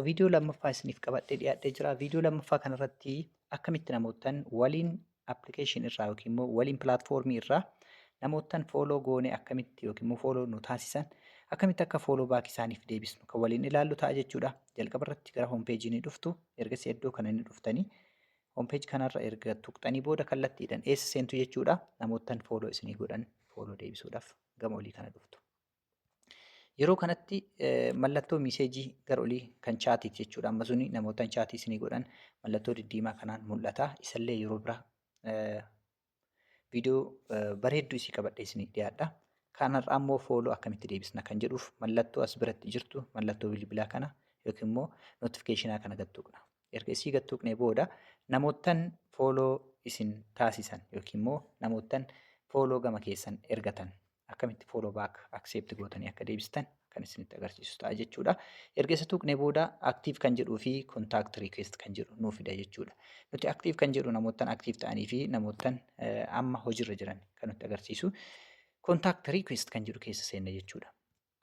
Viidiyoo lammaffaa isiniif qabadhee dhiyaadhee jira. Viidiyoo lammaffaa kanarratti akkamitti namoottan waliin application irraa yookiin immoo waliin pilaatfoormii irraa namoottan fooloo goone akkamitti yookiin immoo fooloo nu taasisan akkamitti akka fooloo baak isaaniif deebisnu kan waliin ilaallu ta'a jechuudha. Jalqaba irratti gara home page ni dhuftu. Ergasii iddoo kana ni dhuftanii home page kanarra erga tuqxanii booda kallattiidhaan eessa seentu jechuudha. Namoottan fooloo isinii godhan fooloo deebisuudhaaf gama olii kana dhuftu. Yeroo kanatti mallattoo miiseejii gara olii kan chaatiiti jechuudha. Amma suni namootaan chaatii isinii godhan mallattoo diddiimaa kanaan mul'ata. Isallee yeroo biraa viidiyoo bareedduu isii qabadhee isinii dhiyaadha. Kanarraa ammoo fooloo akkamitti deebisna kan jedhuuf mallattoo as biratti jirtu mallattoo bilbilaa kana yookiin immoo notifikashinaa kana gad tuqna. Erga isii gad tuqnee booda namoottan fooloo isin taasisan yookiin immoo namoottan fooloo gama keessan ergatan akkamitti follow back accept gootanii akka deebistan kan isinitti agarsiisu ta'a jechuudha. Erga isa tuqnee booda active kan jedhuu fi contact request kan jedhu nuu fida jechuudha. Nuti active kan jedhu namoottan active ta'anii fi namoottan amma hojiirra jiran kan nutti agarsiisu. Contact request kan jedhu keessa seenna jechuudha.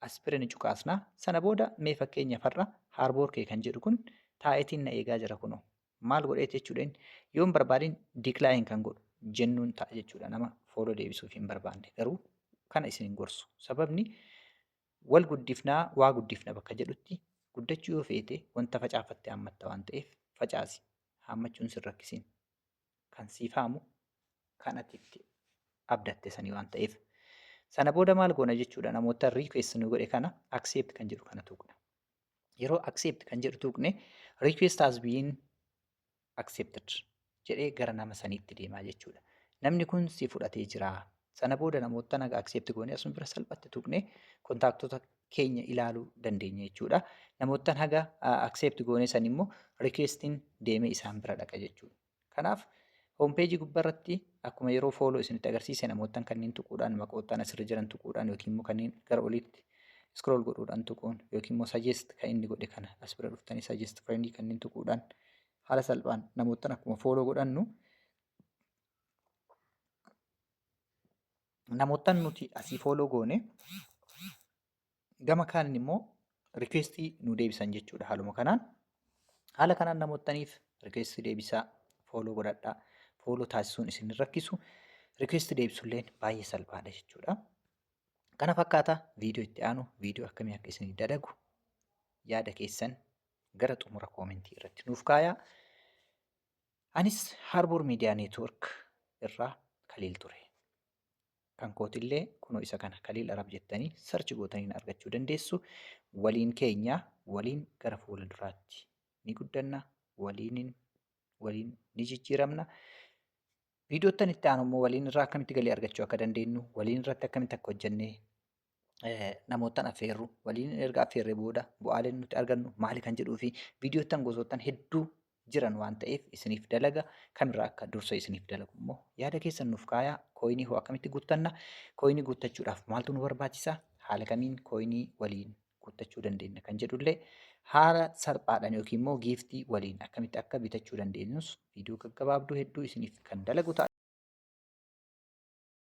As bira ni cuqaasna. Sana booda mee fakkeenyaaf har'a Harbour kee kan jedhu kun taa'eetiin na eegaa jira kunoo. Maal godheet jechuudha inni yoon barbaadin decline kan godhu jennuun ta'a jechuudha nama follow deebisuuf hin barbaanne garuu kana isin hin gorsu. Sababni wal guddifnaa waa guddifna bakka jedhutti guddachuu yoo feete wanta facaafatte haammatta waan ta'eef facaasi haammachuun sin rakkisin kan siif haamu kan ati itti abdatte sanii waan ta'eef. Sana booda maal goona jechuudha namoota request nu godhe kana accept kan jedhu kana tuqna. Yeroo accept kan jedhu tuqne request has been accepted jedhee gara nama saniitti deemaa jechuudha. Namni kun si fudhatee jira. Sana booda namoota nagaa accept goonee asuma bira salphatti tuqnee kontaaktota keenya ilaaluu dandeenya jechuudha. Namoottan haga accept goonee san immoo requestiin deemee isaan bira dhaqa jechuudha. Kanaaf hoompeejii gubbaarratti akkuma yeroo fooloo isinitti agarsiise namoottan kanneen tuquudhaan maqoottan asirra jiran tuquudhaan yookiin immoo kanneen gara oliitti scroll godhuudhaan tuquun yookiin immoo suggest kan inni godhe kana as bira dhuftanii suggest friendii kanneen tuquudhaan haala salphaan namoottan akkuma fooloo godhannu namoottan nuti asii fooloo goone gama kaaniin immoo rikweestii nu deebisan jechuudha haaluma kanaan. Haala kanaan namoottaniif rikweestii deebisaa fooloo godhadhaa. Fooloo taasisuun isin hin rakkisu. Rikweestii deebisulleen baay'ee salphaadha jechuudha. Kana fakkaata viidiyoo itti aanu viidiyoo akkamii akka isinii dalagu yaada keessan gara xumura koomentii irratti nuuf kaayaa. Anis Harbour Media Network irraa Kaliil ture. Kan kootillee kunoo isa kana Kaliil Arab jettanii search gootanii na argachuu dandeessu. Waliin keenya waliin gara fuula duraatti ni guddanna, waliinin waliin ni jijjiiramna. Viidiyoottan itti aanu immoo waliin irraa akkamitti galii argachuu akka dandeenyu, waliin irratti akkamitti akka hojjennee namoottan affeerru, waliin erga affeerree booda bu'aaleen nuti argannu maali kan jedhuu fi viidiyoottan gosoottan hedduu jiran waan ta'eef isiniif dalaga kamirraa akka dursa isiniif dalagu immoo yaada keessan nuuf kaayaa. Kooyinii hoo akkamitti guuttanna? Kooyinii guuttachuudhaaf maaltu nu barbaachisa? Haala kamiin kooyinii waliin guuttachuu dandeenya kan jedhullee haala salphaadhaan yookiin immoo giiftii waliin akkamitti akka bitachuu dandeenyus viidiyoo gaggabaabduu hedduu isiniif kan dalagu ta'a.